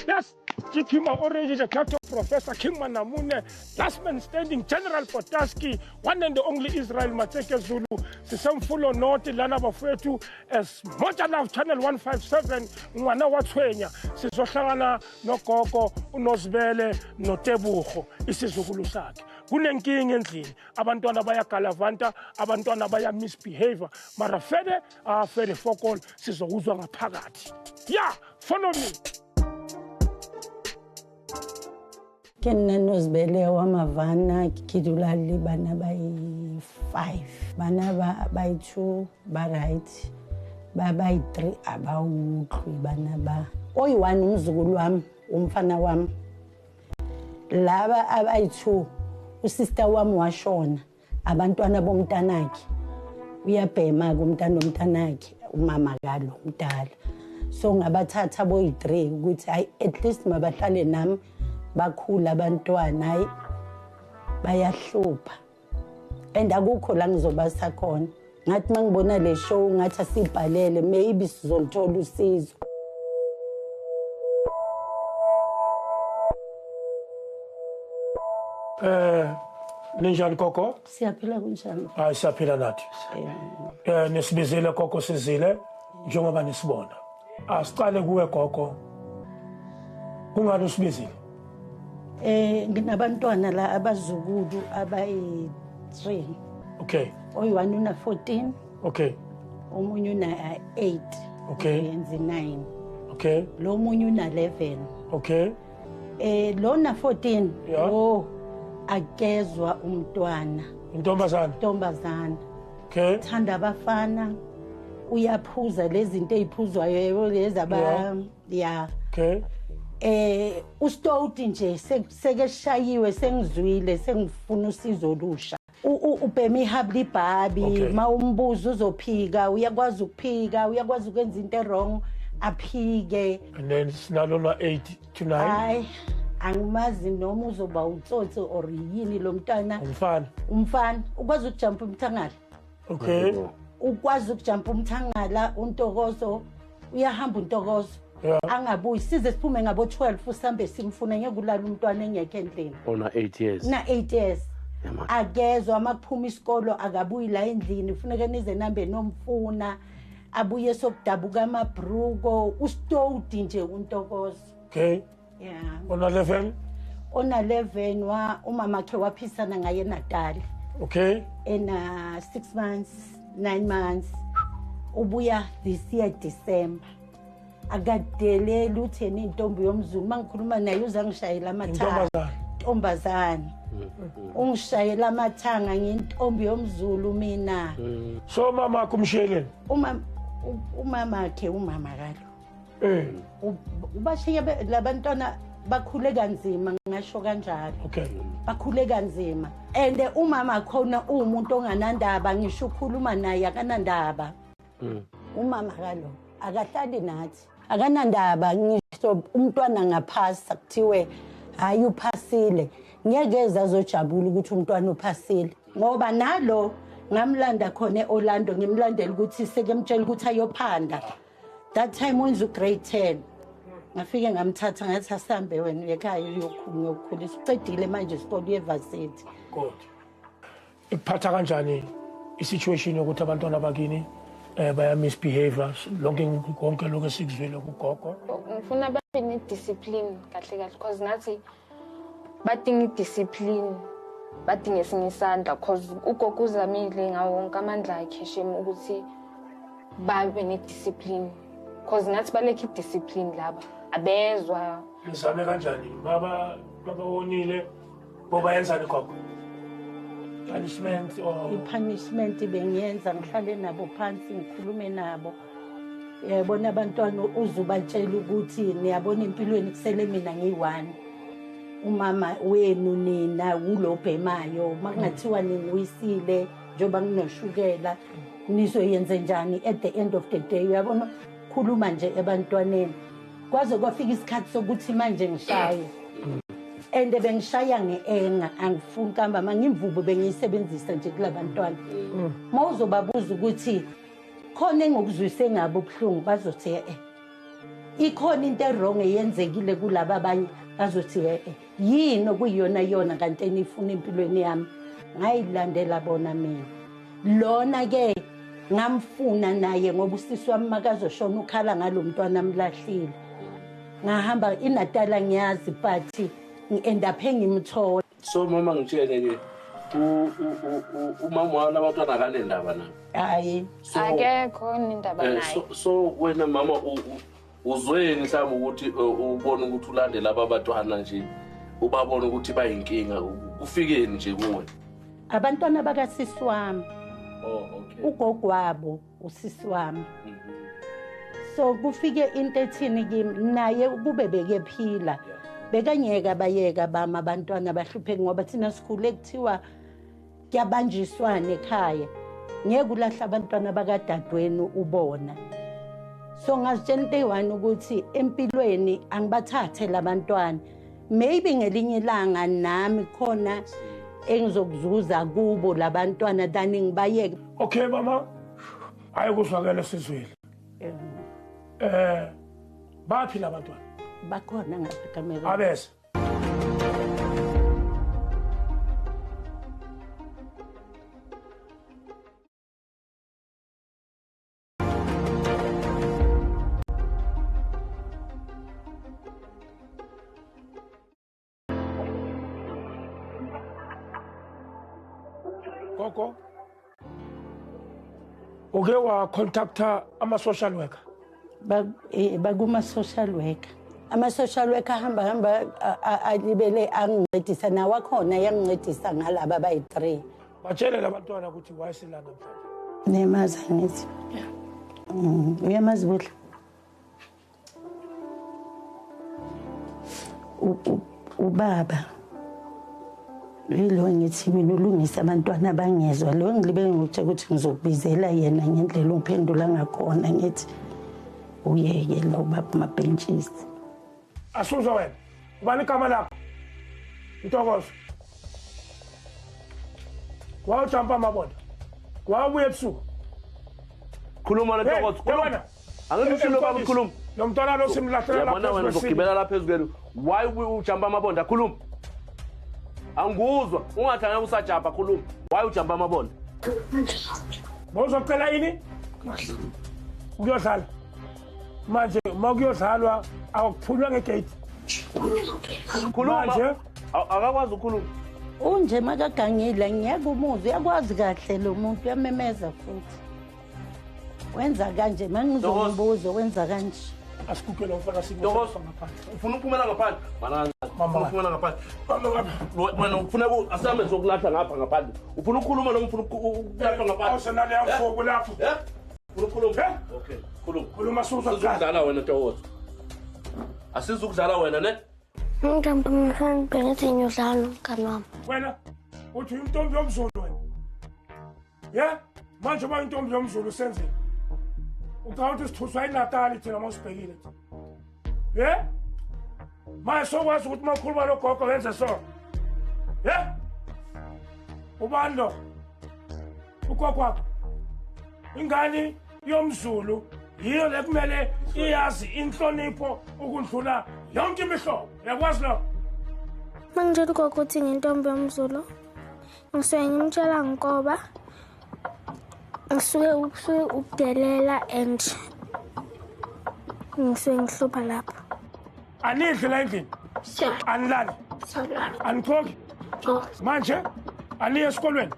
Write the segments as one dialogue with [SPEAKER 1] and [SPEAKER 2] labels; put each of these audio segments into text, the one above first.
[SPEAKER 1] Yes, Jikima Orange is a captain, Professor King Manamune, last man standing, General Potaski, one and the only Israel Mateke Zulu, Sisamfulo North, Lana Bafwetu, as Moja Love Channel 157, Ngwana wa Tshwenya, sizohlangana nogogo, uNozibele, noTebogo, isizukulu sakhe. Kunenkinga endlini, abantwana bayagalavanta, abantwana baya misbehave, mara fede, fede fokol, sizokuzwa ngaphakathi. Yeah, follow me.
[SPEAKER 2] Ke nna Nozibele wa Mavana, ke dula le bana ba 5. Bana ba 2 ba right, ba 3 aba utlwe bana ba. Oyi-1 umzukulu wami, umfana wami. Laba abayi-2 usister wami washona, abantwana bomntanakhe. Uyabhema ke umntana womntanakhe, umama kalo umdala. So ngabathatha boyi-3 ukuthi hayi at least mabahlale nami. Bakhula abantwana, hayi bayahlupha and akukho la ngizobasa khona. Ngathi mangibona le show ngathi asibhalele, maybe sizolithola usizo.
[SPEAKER 1] Ninjani gogo?
[SPEAKER 2] Siyaphila, kunjani?
[SPEAKER 1] Hayi siyaphila nathi. Nisibizile gogo, sizile njengoba nisibona. Asicale kuwe gogo. Kungani usibizile?
[SPEAKER 2] Nginabantwana la abazukulu abayi-3.
[SPEAKER 1] Okay.
[SPEAKER 2] Oyi-1 una 14.
[SPEAKER 1] Okay.
[SPEAKER 2] Omunye una 8.
[SPEAKER 1] Okay.
[SPEAKER 2] Yenza 9.
[SPEAKER 1] Okay.
[SPEAKER 2] Lo munye una 11.
[SPEAKER 1] Okay.
[SPEAKER 2] Lona 14.
[SPEAKER 1] Yeah.
[SPEAKER 2] Oh, akezwa umntwana.
[SPEAKER 1] Intombazana.
[SPEAKER 2] Intombazana.
[SPEAKER 1] Okay.
[SPEAKER 2] Thanda abafana. Uyaphuza lezi zinto eziphuzwayo lezi aba yeah.
[SPEAKER 1] Okay.
[SPEAKER 2] Ustoti nje sekeshayiwe, sengizwile, sengifuna usizo olusha. Ubhema ihabli ibhabi, mawumbuzo uzophika, uyakwazi ukuphika, uyakwazi ukwenza into wrong, aphike.
[SPEAKER 1] And then sinalona 8 to 9.
[SPEAKER 2] Hayi, angimazi noma uzoba utsotsi or yini lo mntwana.
[SPEAKER 1] Umfana.
[SPEAKER 2] Umfana ukwazi ukujumpa umthangala.
[SPEAKER 1] Okay.
[SPEAKER 2] Ukwazi ukujumpa umthangala, uNtokozo uyahamba uNtokozo.
[SPEAKER 1] Yeah.
[SPEAKER 2] Angabuyi, size siphume ngabo 12 usambe simfune, ngeke ulala umntwana engekho endlini.
[SPEAKER 3] Ona 8 years.
[SPEAKER 2] Na 8 years.
[SPEAKER 3] Yeah,
[SPEAKER 2] akezwa amakuphuma isikolo akabuyi la endlini, kufuneka nize nambe nomfuna, abuye sokudabuka amabruko, ustoti nje uNtokozo.
[SPEAKER 1] Okay.
[SPEAKER 2] Yeah.
[SPEAKER 1] Ona 11.
[SPEAKER 2] Ona 11 wa umama wakhe waphisana ngaye eNatal.
[SPEAKER 1] Okay.
[SPEAKER 2] Ena 6 months, 9 months. Ubuya this year December. Akadeleli utheni intombi yomZulu, mangikhuluma naye uzangishayela amathanga. Intombazana. Ungishayela amathanga ngintombi yomZulu mina.
[SPEAKER 1] So mama kumshiyeleni?
[SPEAKER 2] Umama wakhe umama kalo. Ubashiye labantwana bakhule kanzima, ngisho kanjalo.
[SPEAKER 1] Okay.
[SPEAKER 2] Bakhule kanzima. And umama khona umuntu onganandaba, ngisho ukukhuluma naye akanandaba. Umama kalo akahlali nathi, akanandaba. Ngisho umntwana ngaphasa kuthiwe hayi uphasile, ngeke azojabula ukuthi umntwana uphasile, ngoba nalo ngamlanda khona eOrlando, ngimlandela ukuthi sekemtshela ukuthi ayophanda. That time wenza ugrade 10. Ngafike ngamthatha ngathi asambe wena uyekhaya uyokhulisa, ucedile manje isikole uyevarsity.
[SPEAKER 1] Good. Ikuphatha kanjani isituation yokuthi abantwana bakini baya misbehave lonke konke lokho esikuzwile kugogo?
[SPEAKER 4] Ngifuna babe ne discipline kahle kahle, because nathi badinga discipline, badinga esinye isandla, because ugogo uzamile ngawo wonke amandla akhe shem ukuthi babe ne discipline, because nathi balekhe discipline laba abezwa.
[SPEAKER 1] Nizame kanjani baba wonile boba yenzani gogo? Punishment or
[SPEAKER 2] i-punishment bengiyenza, ngihlale nabo phansi ngikhulume nabo. Yabona abantwana uzubatshela ukuthi niyabona empilweni kusele mina ngiyi-1. Umama wenu nina ulobhemayo, makungathiwa ningiwisile njengoba nginoshukela nizoyenze njani at the end of the day? Uyabona, khuluma nje ebantwaneni. Kwaze kwafika isikhathi sokuthi manje ngishaye. And bengishaya nge-enga, angifuni kamba mangimvubu bengiyisebenzisa nje kulabantwana. Mawuzobabuza ukuthi khona engokuzwise ngabo ubuhlungu, bazothi Ikhona into e-wrong eyenzekile kulaba abanye bazothi yini okuyiyona yona kanti enifuna empilweni yami. Ngayilandela bona mina. Lona ke ngamfuna naye ngoba usisi wami makazoshona ukhala ngalo mntwana amlahlile. Ngahamba iNatala ngiyazi but ngi-end up engimthola.
[SPEAKER 3] So mama ngitshele ke umama wala abantwana akanendaba nabo.
[SPEAKER 2] Hayi.
[SPEAKER 4] Akekho indaba naye.
[SPEAKER 3] So wena mama uzweni mhlawumbe ukuthi ubone ukuthi ulandela abantwana nje ubabona ukuthi bayinkinga kufikeni nje kuwe.
[SPEAKER 2] Abantwana bakasisi wami.
[SPEAKER 3] Oh okay.
[SPEAKER 2] Ugogo wabo usisi wami. So kufike into ethini kimi naye kube bekephila. Bekanyeka bayeka bama abantwana bahlupheke ngoba thina sikhule kuthiwa kuyabanjiswana ekhaya. Ngeke ulahla abantwana bakadadweni ubona. So ngazitshela into eyi-one ukuthi empilweni angibathathe labantwana. Maybe ngelinye ilanga nami khona engizokuzuza kubo labantwana than ngibayeke.
[SPEAKER 1] Okay mama, hayi kuzwakele sizwile. Baphi labantwana?
[SPEAKER 2] Bakhona ngapha kamera.
[SPEAKER 1] Abese. Gogo, uke wa contacta ama social worker?
[SPEAKER 2] Bakuma social worker. Ama social worker hamba hamba alibele angincedisa nawo akhona yangincedisa ngalaba bayi-3.
[SPEAKER 1] Batshele labantwana ukuthi why silana namhlanje.
[SPEAKER 2] Nemazi angithi. Uyamazi Buhle. Ubaba yilo ngithi mina ulungisa abantwana bangezwa lo ngilibe ngikutshela ukuthi ngizokubizela yena ngendlela ongiphendula ngakhona ngithi uyeke lo baba mabhentshisi.
[SPEAKER 1] Asuzwa wena ubani igama lakho? Ntokozo. Wawujampa amabonda wawubuya ebusuku.
[SPEAKER 3] Khuluma le Ntokozo, khuluma. Angikushilo baba khuluma.
[SPEAKER 1] Lo mntwana lo simlahlela lapha.
[SPEAKER 3] Yabona wena uzogibela lapha phezulu. Why ujampa amabonda? Khuluma. Anguzwa ungathi angeke usajampa, khuluma. Why ujampa amabonda?
[SPEAKER 1] Bozocela ini? Ukuyodlala. Manje uma kuyodlalwa akuphunywa ngegate.
[SPEAKER 3] Khuluma manje akakwazi ukukhuluma.
[SPEAKER 2] Unje makagangile ngiyakumuza uyakwazi kahle lo muntu uyamemeza futhi. Wenza kanje mangizombuzo wenza kanje.
[SPEAKER 1] Asikuke lo mfana sikusa ngaphandle.
[SPEAKER 3] Ufuna ukuphumela ngaphandle? Mana ufuna ukuphumela ngaphandle. Wena ufuna asambe sokulahla ngapha ngaphandle. Ufuna ukukhuluma noma ufuna ukulahla ngaphandle?
[SPEAKER 1] Awusenale yafoku lapho.
[SPEAKER 3] Ufuna ukukhuluma? Okay, khuluma.
[SPEAKER 1] Khuluma suza
[SPEAKER 3] ukudlala wena Ntokozo. Asizukudlala wena ne?
[SPEAKER 5] Ngijampa ngaphandle ngithi ngiyodlala nomngani wami.
[SPEAKER 1] Wena uthi intombi yomZulu wena. Yeah? Manje uma intombi yomZulu senzeni? Ucabanga ukuthi sithuswa iNatali thina mawusibhekile thina. Yeah? Manje sokwazi ukuthi mawukhuluma logogo wenze so. Yeah? Ubani lo? Ugogo wakho. Ingane yomZulu yiyo le kumele iyazi inhlonipho ukundlula yonke imihlobo. Uyakwazi lokho?
[SPEAKER 5] Mangitshela ugogo ukuthi ngintombi yomZulu. Ngisuke ngimtshela ngoba ngisuke ukudelela and ngisuke ngihlupha lapho.
[SPEAKER 1] Anidli la endlini? Anilali? Anixoki? Manje aniye esikolweni?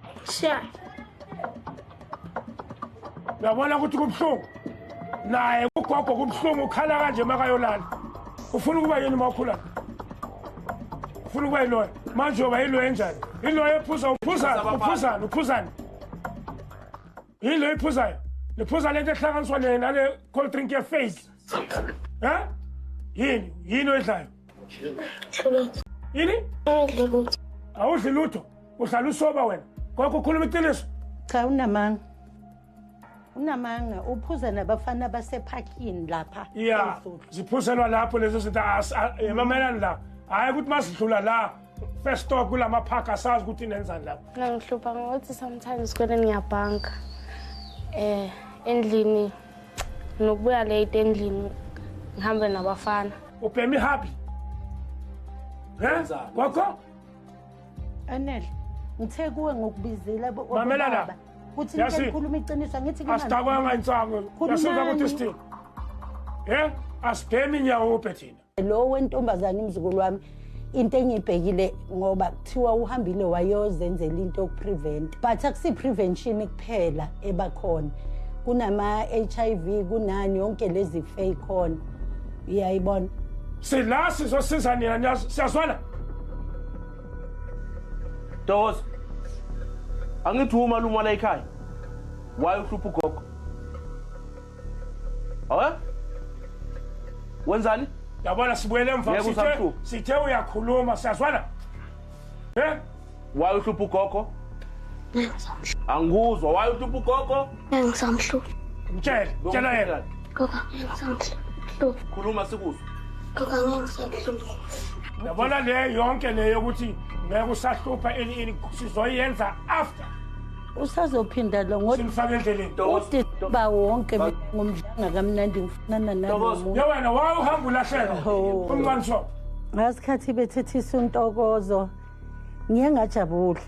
[SPEAKER 1] Uyabona ukuthi kubuhlungu naye ugogo kubuhlungu ukhala kanje makayolala. Ufuna ukuba yini uma ukhula? Ufuna ukuba yiloyo? Manje uyoba yiloyo enjani? Yiloyo ephuza uphuzani uphuzani uphuzani. Yilo iphuzayo? Liphuza lento ehlanganiswa nale cold drink ye-fake. Ha? Yini? Yini oyidlayo? Yini? Awudli lutho. Uhlala usoba wena. Gogo ukhuluma iqiniso.
[SPEAKER 2] Cha unamanga. Unamanga uphuza nabafana basephakini lapha.
[SPEAKER 1] Yeah. Ziphuzelwa lapho lezo zinto emamelani la. Hayi ukuthi masidlula la first stop kulama park asazi ukuthi nenzani lapho.
[SPEAKER 5] Mina ngihlupha ngokuthi sometimes esikoleni ngiyabhanka. Endlini nokubuya late endlini
[SPEAKER 6] Ngihambe nabafana.
[SPEAKER 1] Ubhema ihabi. Gogo?
[SPEAKER 2] Anele, ngithe kuwe ngokubizela
[SPEAKER 1] Mamela la.
[SPEAKER 2] Kuthi ngikhuluma iqiniso ngithi
[SPEAKER 1] kumanje. Asidakwanga insango. Yasuka ukuthi sithini? Asibhemi inyawo thina.
[SPEAKER 2] Lo wentombazana umzukulu wami into engiyibhekile ngoba kuthiwa uhambile wayozenzela into yokuprevent. But akusi prevention kuphela ebakhona. Kunama HIV kunani yonke lezi fake khona. Uyayibona?
[SPEAKER 1] Sila sizosiza nina siyazwana.
[SPEAKER 3] Ntokozo. Angithi umalume wala ekhaya. Why uhlupha ugogo? Awe? Wenzani?
[SPEAKER 1] Yabona sibuyele emva sithe uyakhuluma siyazwana.
[SPEAKER 3] Why uhlupha ugogo? Angikuzwa why uhlupha ugogo?
[SPEAKER 5] Ngisamhlupha.
[SPEAKER 1] Mtshele, tshela yena.
[SPEAKER 5] Gogo ngisamhlupha.
[SPEAKER 3] Khuluma sikuzwe.
[SPEAKER 5] Gogo ngisamhlupha.
[SPEAKER 1] Yabona le yonke le yokuthi ngeke usahlupha ini sizoyenza after.
[SPEAKER 2] Usazophinda lo ngoba
[SPEAKER 1] simfake endleleni.
[SPEAKER 2] Uba wonke ngomdlanga kamnandi ngifunana nalomuntu.
[SPEAKER 1] Ye wena wawuhamba ulahleka. Umncane so.
[SPEAKER 2] Ngasikhathi bethethisa uNtokozo ngiye ngajabula.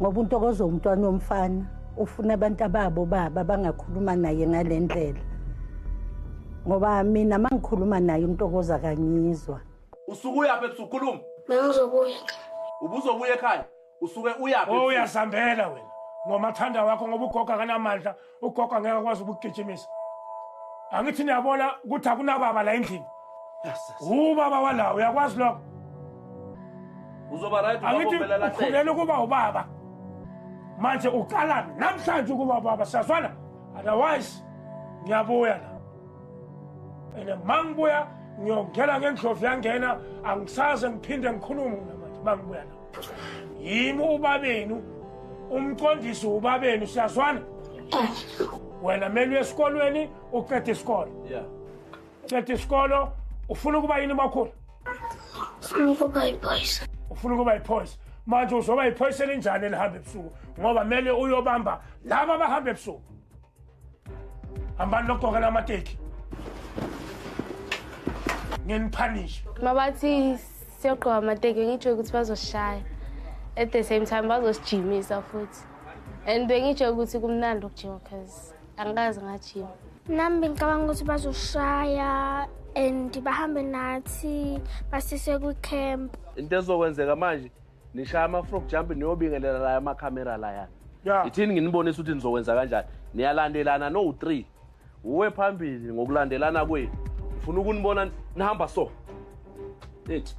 [SPEAKER 2] Ngoba uNtokozo umntwana womfana ufuna abantu ababo baba bangakhuluma naye ngalendlela. Ngoba mina mangikhuluma naye uNtokozo akangizwa.
[SPEAKER 3] Usuke uyaphi ebusuku?
[SPEAKER 5] Bengizobuya ekhaya.
[SPEAKER 3] Ubuzobuya ekhaya? Usuke uyaphi?
[SPEAKER 1] Oh uyazambela wena. Ngomathanda wakho ngoba ugogo akanamandla, ugogo angeke akwazi ukugijimisa. Angithi niyabona ukuthi akunababa la endlini. Ubaba wala uyakwazi lokho.
[SPEAKER 3] Uzoba right
[SPEAKER 1] ubaba phela la. Ukhulela ukuba ubaba. Manje uqala namhlanje ukuba ubaba siyazwana. Otherwise ngiyabuya la. Ene mangibuya ngiyongena ngendlovu yangena angisaze ngiphinde ngikhulume namanje mangibuya la. Yimi ubabenu umqondisi ubabenu siyazwana. Wena mele uye esikolweni uqede isikolo.
[SPEAKER 3] Yeah.
[SPEAKER 1] Qeda isikolo ufuna ukuba yini makhulu?
[SPEAKER 5] Ufuna ukuba yiphoyisa.
[SPEAKER 1] Ufuna ukuba yiphoyisa. Manje uzoba yiphoyisa elinjani elihamba ebusuku ngoba mele uyobamba laba abahamba ebusuku. Hambani lokugqokela amateki. Nginiphanishe.
[SPEAKER 6] Mabathi siyogqoka amateki ngitsho ukuthi bazoshaya. At the same time bazosijimisa futhi. And bengitsho ukuthi kumnandi ukujima because angikaze ngajima.
[SPEAKER 5] Nami bengicabanga ukuthi bazoshaya and bahambe nathi basise kwi-camp.
[SPEAKER 3] Into ezokwenzeka manje nishaya ama-frog jump niyobingelela la amakhamera layana. Ithini nginibonisa ukuthi nizokwenza kanjani. Niyalandelana no-3. Uwe phambili ngokulandelana kwenu. Ufuna ukunibona nihamba so. Ethi.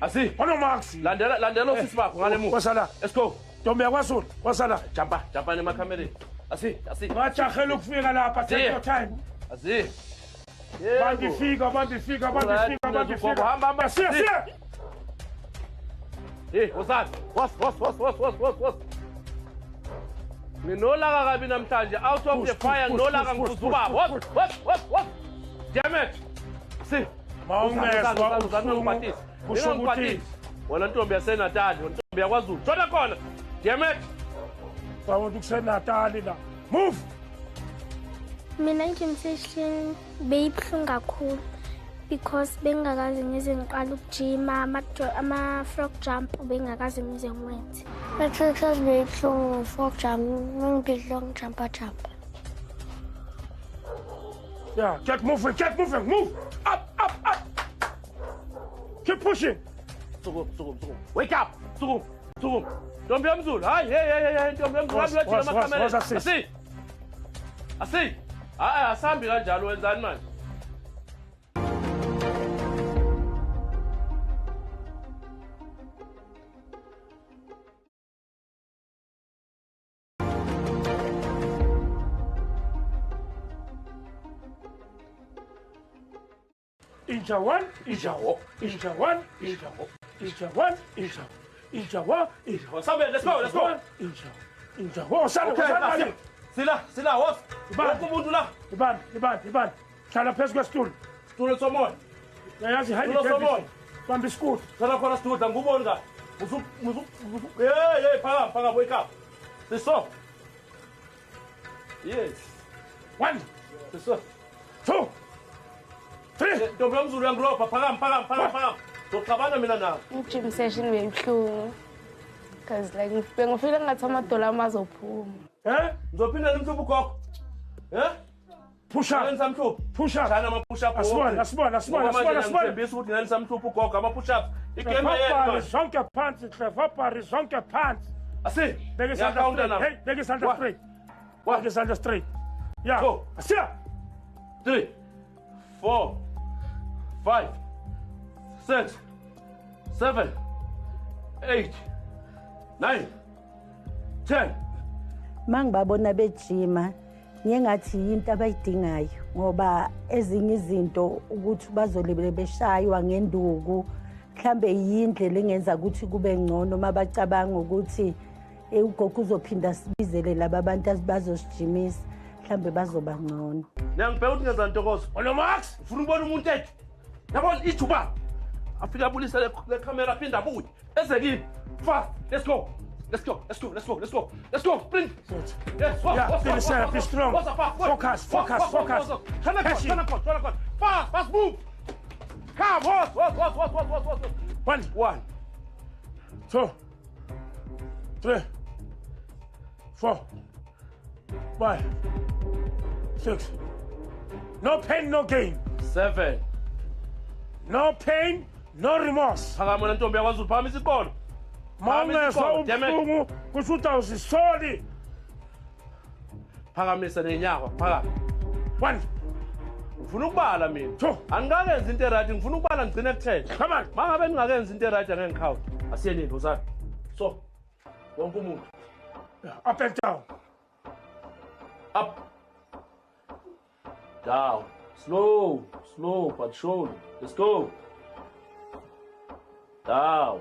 [SPEAKER 3] Asi.
[SPEAKER 1] Ono Max.
[SPEAKER 3] Landela landela osisi bakho ngale muva.
[SPEAKER 1] Wasala.
[SPEAKER 3] Let's go.
[SPEAKER 1] Ntombi yakwaZulu, wasala.
[SPEAKER 3] Jumpa, jumpa emakhamereni. Asi, asi.
[SPEAKER 1] Ngajahela ukufika lapha, take your time.
[SPEAKER 3] Asi.
[SPEAKER 1] Bandifika, bandifika, bandifika, bandifika.
[SPEAKER 3] Hamba, hamba.
[SPEAKER 1] Siya, siya.
[SPEAKER 3] Hey, what's was was was was was was. Nginolaka kabi namhlanje out of the fire nginolaka ngikuzubaba. What? Damn it. Si.
[SPEAKER 1] Mawungezwa ubuhlungu. Kusho ukuthi
[SPEAKER 3] wena ntombi yaseNatali, ntombi yakwaZulu. Shona khona. Damn it.
[SPEAKER 1] Bawonke kuseNatali la. Move.
[SPEAKER 5] Mina i-gym session beyibuhlungu kakhulu because bengingakaze ngize ngiqale ukujima ama-frog jump bengingakaze ngize ngiwenze. Matric beyibuhlungu frog jump ngibhidlo ngijumpa jump.
[SPEAKER 1] Yeah, get moving, move. Up, up, up. Keep pushing.
[SPEAKER 3] Sukum, sukum, sukum. Wake up. Sukum, sukum. Ntombi yamZulu. Hayi, hey, hey, hey, ntombi yamZulu. Asi. Asi. Asi. Hayi, asambi kanjalo wenzani manje?
[SPEAKER 1] Inja one, inja wo, inja one, inja wo, inja one, inja, inja one, inja wo.
[SPEAKER 3] Sabe, let's go, let's go.
[SPEAKER 1] Inja, inja wo, sala, sala.
[SPEAKER 3] Sila, sila, wos. Wonke umuntu la.
[SPEAKER 1] Ibani, ibani, ibani. Hlala phezu kwesitulo.
[SPEAKER 3] Situlo somoya.
[SPEAKER 1] Yazi hayi
[SPEAKER 3] somoya.
[SPEAKER 1] Bamba isikutu.
[SPEAKER 3] Hlala khona situlo, angikuboni kahle. Musu, musu, musu. Hey, hey, phakama, phakama, wake up. Siso. Yes.
[SPEAKER 1] One.
[SPEAKER 3] Siso.
[SPEAKER 1] 2 3.
[SPEAKER 3] Ntombi yomZulu uyangilopha, phakama phakama phakama phakama. Zoxabana mina nawe.
[SPEAKER 6] I-gym session beyibuhlungu because like bengifila ngathi amadola ami azophuma.
[SPEAKER 1] Eh?
[SPEAKER 3] Ngizophinda nimhluphe ugogo. Eh?
[SPEAKER 1] Push up.
[SPEAKER 3] Nisamhluphe.
[SPEAKER 1] Push up.
[SPEAKER 3] Shana ama push up.
[SPEAKER 1] Asibone, asibone, asibone, asibone, asibone.
[SPEAKER 3] Ngithembisa ukuthi nanisamhluphe ugogo ama push ups. Igame
[SPEAKER 1] Clever
[SPEAKER 3] yethu.
[SPEAKER 1] Zonke phansi, clever zonke phansi.
[SPEAKER 3] Asi.
[SPEAKER 1] Beka isandla straight. Hey, beka isandla straight.
[SPEAKER 3] 1
[SPEAKER 1] Beka isandla straight. Yeah.
[SPEAKER 3] 2
[SPEAKER 1] Asiya.
[SPEAKER 3] 3 4 5 6 7 8 9 10.
[SPEAKER 2] Mangibabona bejima ngingathi yinto abayidingayo ngoba ezinye izinto ukuthi bazolibele beshaywa ngenduku mhlambe yindlela engenza ukuthi kube ngcono mabacabanga ukuthi ugogo uzophinda sibizele laba abantu bazosijimisa mhlambe bazoba ngcono.
[SPEAKER 3] Niyangibheka ukuthi ngenza ntokozo.
[SPEAKER 1] Ono Max,
[SPEAKER 3] ufuna ukubona umuntu ethu. Yabona ijuba. Afika abulisa le camera aphinda abuye. Eze kimi. Fast. Let's go. Let's go. Let's go. Let's go. Let's go. Let's go. Sprint. Yes.
[SPEAKER 1] Yeah, finish up. Be strong. Focus. Focus. Focus.
[SPEAKER 3] Turn across. Fast. Fast move. Come. Horse. Horse. Horse. Horse. Horse. Horse.
[SPEAKER 1] 1
[SPEAKER 3] 1
[SPEAKER 1] 2 3 4 5 6. No pain, no gain.
[SPEAKER 3] 7.
[SPEAKER 1] No pain, no remorse.
[SPEAKER 3] Phakama ntombi yakwaZulu, phakamisa iqolo.
[SPEAKER 1] Mawungezwa ubuhlungu kusho ukuthi awuzisoli.
[SPEAKER 3] Phakamisa nenyawo, phakama.
[SPEAKER 1] 1.
[SPEAKER 3] Ngifuna ukubala mina.
[SPEAKER 1] 2.
[SPEAKER 3] Angikakenzi into eright, ngifuna ukubala ngigcine ku-10.
[SPEAKER 1] Come on.
[SPEAKER 3] Mangabe ningakenzi into eright angeke ngikhawunte. Asiyenini wozani. So, wonke umuntu.
[SPEAKER 1] Up and down.
[SPEAKER 3] Up. Down. Slow, slow but surely. Let's go. Down.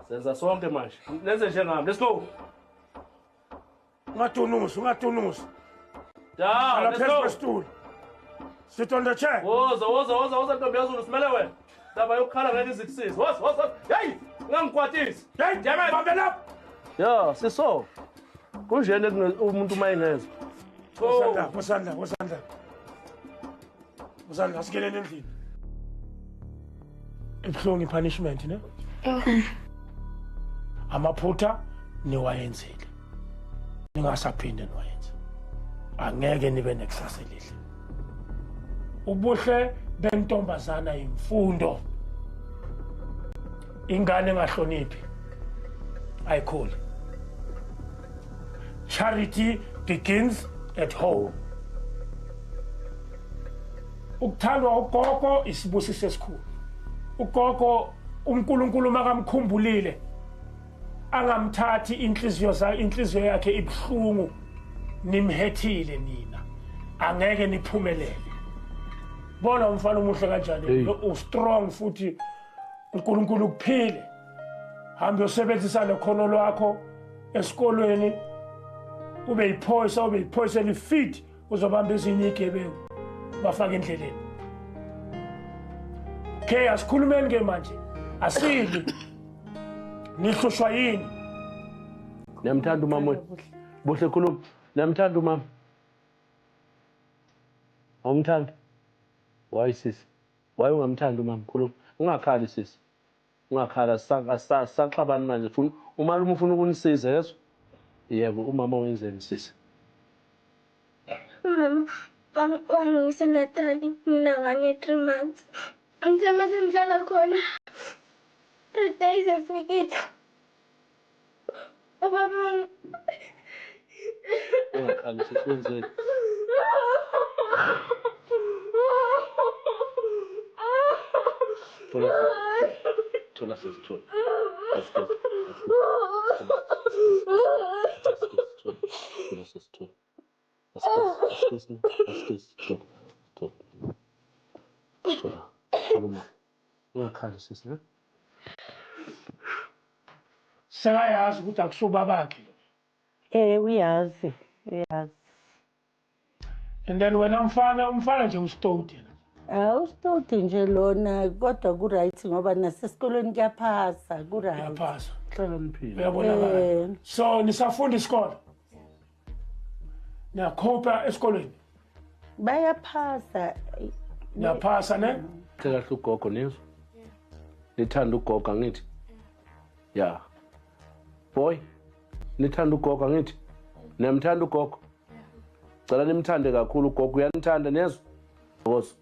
[SPEAKER 3] Senza sonke manje. Nenze njengami. Let's go.
[SPEAKER 1] Ungatunusi, ungatunusi.
[SPEAKER 3] Down. Let's go.
[SPEAKER 1] Sit on the chair.
[SPEAKER 3] Woza, woza, woza, woza ntombi yaZulu simele wena. Ndaba yokukhala ngeke izikusize. Woza, woza. Hey, ungangikwatisi.
[SPEAKER 1] Hey,
[SPEAKER 3] damn it.
[SPEAKER 1] Bambela up.
[SPEAKER 3] Yeah, siso. Kunjena umuntu uma engezwa.
[SPEAKER 1] Wosandla, wosandla, wosandla. Wosandla, asikeleni endlini. Ibuhlungu i-punishment, ne? Amaphutha niwayenzile. Ningasaphinde niwayenze. Angeke nibe nekusasa elihle. Ubuhle bentombazana imfundo. Ingane engahloniphi ayikhuli. Charity begins at home. Ukuthandwa ugogo isibusiso esikhulu. Ugogo uNkulunkulu makamkhumbulile angamthathi inhliziyo zakhe, inhliziyo yakhe ibhlungu, nimhethile nina, angeke niphumelele. Bona umfana omuhle kanjani, u-strong futhi uNkulunkulu ukuphile. Hamba uyosebenzisa lekhono lwakho esikolweni, ube yiphoyisa, ube yiphoyisa elifit, uzobamba ezinye igebengu bafake endleleni. Okay, asikhulumeni ke manje. Asili. Nihlushwa yini?
[SPEAKER 3] Niyamthanda umama wenu? Buhle khuluma. Niyamthanda umama? Awumthandi? Why sisi? Why ungamthandi umama? Khuluma. Ungakhali sisi. Ungakhala, saxabani manje. Ufuna umalume ufuna ukunisiza, yezwa? Yebo, umama wenzeni sisi?
[SPEAKER 5] Mama, wangisa eNatali mina ngane 3 months. Ngithe mase ngihlala khona 3 days efikile. Ubaba
[SPEAKER 3] ungakhali sisi, wenzeni? Thola thola sisi, thola. Let's go. Thola sisi, thola. Let's go. Thola. Thola. Ungakhali sisi, ne?
[SPEAKER 1] Sekayazi ukuthi akusobabakhe.
[SPEAKER 2] Uyazi, uyazi.
[SPEAKER 1] And then wena umfana nje usitoti yena.
[SPEAKER 2] Awusitoti nje lona kodwa ku-right ngoba nasesikolweni kuyaphasa, ku-right.
[SPEAKER 1] Kuyaphasa.
[SPEAKER 3] Hlakaniphile.
[SPEAKER 1] Uyabonakala. So nisafunda isikole? Niyakhopha esikolweni?
[SPEAKER 2] Bayaphasa.
[SPEAKER 1] Niyaphasa ne?
[SPEAKER 3] Kahle ugogo nizwa? Nithanda ugogo angithi? Yeah. Boy, nithanda ugogo angithi? Niyamthanda ugogo? Cela nimthande kakhulu ugogo, uyanithanda nezwa? Nkosi.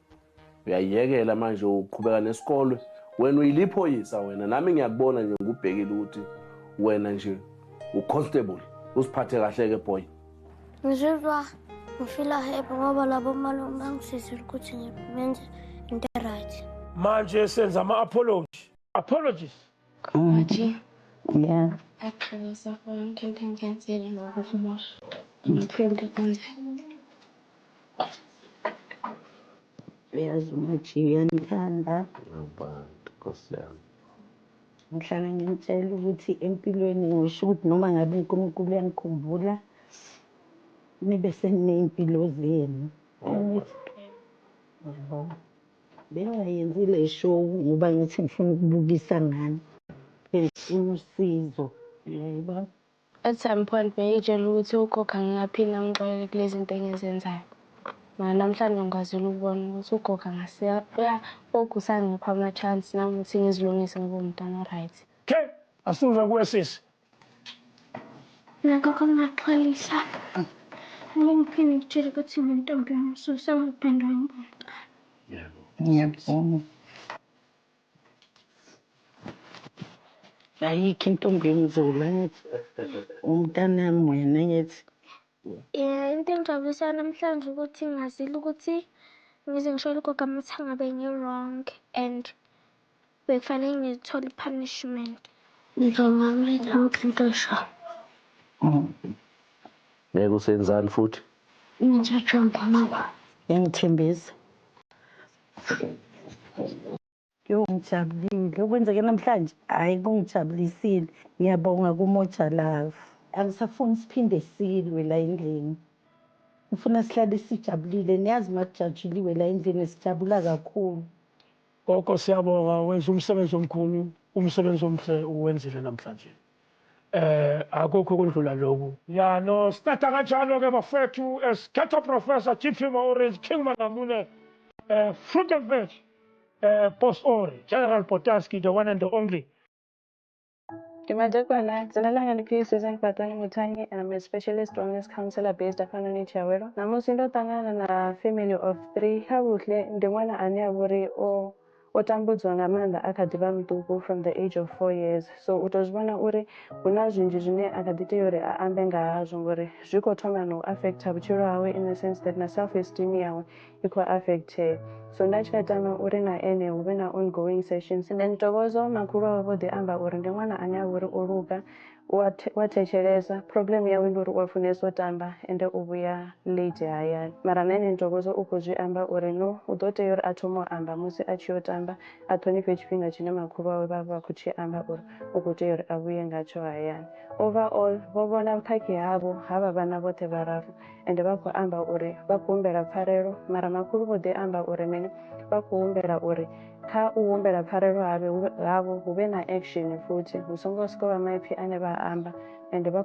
[SPEAKER 3] Uyayiyekela manje uqhubeka nesikole. Wena uyiliphoyisa wena, nami ngiyakubona nje ngikubhekile ukuthi wena nje uconstable, usiphathe kahle ke boy.
[SPEAKER 5] Ngizizwa ngifila happy ngoba labo malume bangisizile ukuthi ngibenze into right.
[SPEAKER 1] Manje senza ama-apology. Apologies.
[SPEAKER 6] Maji.
[SPEAKER 2] Yeah.
[SPEAKER 6] Axolisa for yonke into engiyenzile ngokukumosha. Ngiphinde kanje.
[SPEAKER 2] Uyazi uMaji uyanithanda.
[SPEAKER 3] Abantu Nkosi yami.
[SPEAKER 2] Ngihlala ngimtshela ukuthi empilweni ngisho ukuthi noma ngabe uNkulunkulu uyangikhumbula nibe seniney'mpilo zenu. Yabo. Bengayenzi le show ngoba ngithi ngifuna ukubukisa ngani. Bengifuna usizo. Uyayibona?
[SPEAKER 6] At some point bengiyitshela ukuthi ugogo angingaphinda ngixolele kulezi zinto engizenzayo. Mara namhlanje ngikwazile ukubona ukuthi ugogo ugogo usangipha ama-chance nami ukuthi ngizilungise ngibe umntwana o-right.
[SPEAKER 1] Okay, asuve kuwe sisi.
[SPEAKER 5] Mina gogo ngingaxolisa. Angeke ngiphinde ngikutshele ukuthi nginentombi yami so sengiphendula ngibe umntwana.
[SPEAKER 3] Yebo.
[SPEAKER 2] Ngiyabonga. Ayikho intombi yomzulu angithi. Umntanami wena ngithi.
[SPEAKER 5] Yeah, into engijabulisayo namhlanje ukuthi ngazile ukuthi ngize ngishayele ugogo amathanga bengi-wrong and bekufanele ngithole i-punishment. Ngizongamela yonke into eshoyo.
[SPEAKER 3] Ngeke usenzani futhi?
[SPEAKER 5] Ngizojumpa mama.
[SPEAKER 2] Uyangithembisa? Yo, ngijabulile. Okwenzeke namhlanje, hhayi kungijabulisile. Ngiyabonga kuMoja Love. Angisafuni siphinde silwe la endlini. Ngifuna sihlale sijabulile. Niyazi uma kujatshuliwe la endlini sijabula kakhulu.
[SPEAKER 1] Gogo siyabonga wenza umsebenzi omkhulu, umsebenzi omhle uwenzile namhlanje. Akukho ukudlula lokhu. Ya no, starta kanjalo ke bafethu as Ghetto Professor GP Orange King Manamune Fruit and Veg Post Ori General Potaski, the one and the only.
[SPEAKER 6] Ndi madekwana, dzina langa ndi Phi Susan Fhaṱani Muthangi and I'm a specialist wellness counselor based hafhanoni Chiawelo. Ṋamusi ndo ṱangana na family of three. Kha Vhuhle ndi ṅwana ane a vhori o tambudziwa nga maanḓa a kha ḓi vha muṱuku from the age of 4 years. So u tou zwi vhona uri hu na zwinzhi zwine a kha ḓi tea uri a ambe nga hazwo ngori zwi khou thoma na u affecta vhutshilo hawe in the sense that na self esteem yawe i khou affectea. So nda tshi kha tama uri na ene hu vhe na ongoing sessions. And then Tokozo makhulu wawe vho ḓi amba uri ndi ṅwana ane a vha uri o luga, u a thetshelesa. Problem yawe ndi uri u a funesa u tamba ende u vhuya late hayani. Mara na ene Ntokozo u khou zwi amba uri no u ḓo tea uri a thome u amba musi a tshi yo tamba, a ṱhonifhe tshifhinga tshine makhulu wawe vha vha khou tshi amba uri u khou tea uri a vhuye ngatsho hayani. Overall vho vhona vhukhakhi havho havha vhana vhoṱhe vhararu ende vha khou amba uri vha khou humbela pfarelo, mara makhulu vho ḓi amba uri mini vha khou humbela uri kha u humbela pfarelo havho hu vhe na action futhi hu songo sokou vha maipfi ane vha amba ende vha.